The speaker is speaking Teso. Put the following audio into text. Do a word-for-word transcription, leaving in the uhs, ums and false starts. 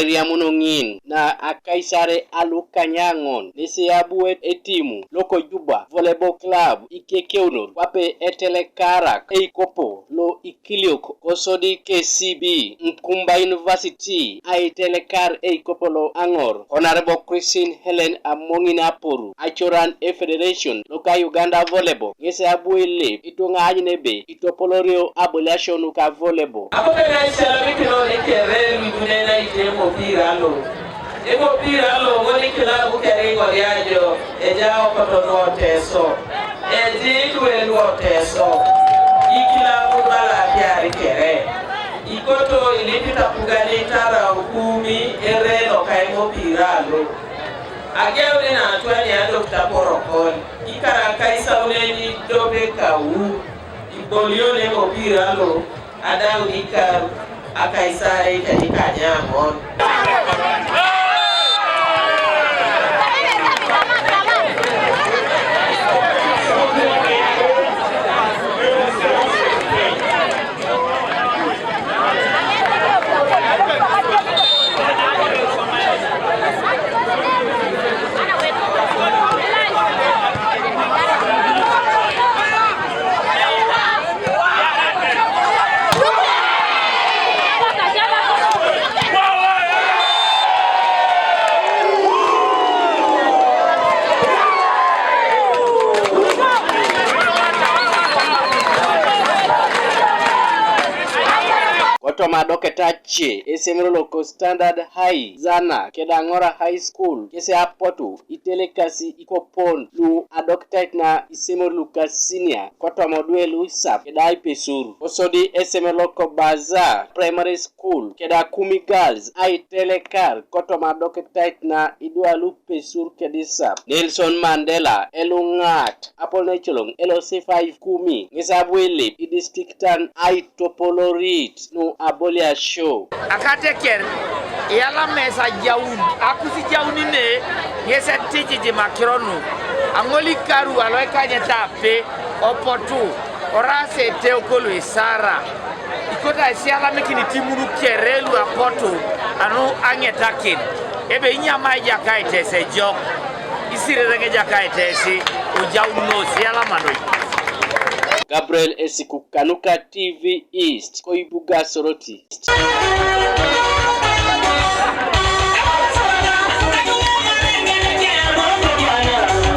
Eriamuno ŋin na akaisare alu kanyaŋon nesi abu etimu loko Juba Volleyball Club ikekeunor kwape etelekarak eikopo lo ikiliok kosodi K C B Nkumba University aitelekar eikopo lo aŋor. Honorable Christine Helen Amoŋin Aporu acoran e federation loka Uganda Volleyball ŋes abu elep ituŋa aanyun ebe itopolorio aboliasio nuka volleyball. Akote naisialamikinoni kere luibunenai te emopira lo. Emopira lo ŋoni kilabu kere iŋoriajo ejao koto nuoteso. Ejii duwe nuoteso. Ikilabu bala apiari kere. Ikoto ilipita pugani tarau kumi ere loka emopira lo. Ageuni natwania Dokta Porokon. Ikara kaisauneni dobe kau. Ibolione mopira lo adaun ikar akaisare ikanikanyaŋon. Kotoma adoketa ce esemero loko Standard High, Zana keda Ŋora High School kese apotu itelekasi ikopon lu adokitait na isemero luka senior kotoma odwe lu isap keda aipesur. Kosodi esemero loko Baza Primary School keda Kumi Girls aitelekar kotoma adokitait na idwe lu pesur keda isap. Nelson Mandela eluŋat apol na icoloŋ L C five Kumi ŋes abu elip idistriktan aitopolorit nu aboliasio. Akateker, iyalama esi ajaun, akus ijaunine, ŋes etijijim akiro nu, aŋol ikaru alo ikanyet ape, opotu, oraas eteo kolo isara, ikoto aisialamikin itimun kere lu apotu, anu aŋetakin, ebe inyama Ejakait esi ejok, isirere ŋa Ejakait esi, ujaunos, iyalama noi. Gabriel Esiku kanuka T V East, koibuga Soroti.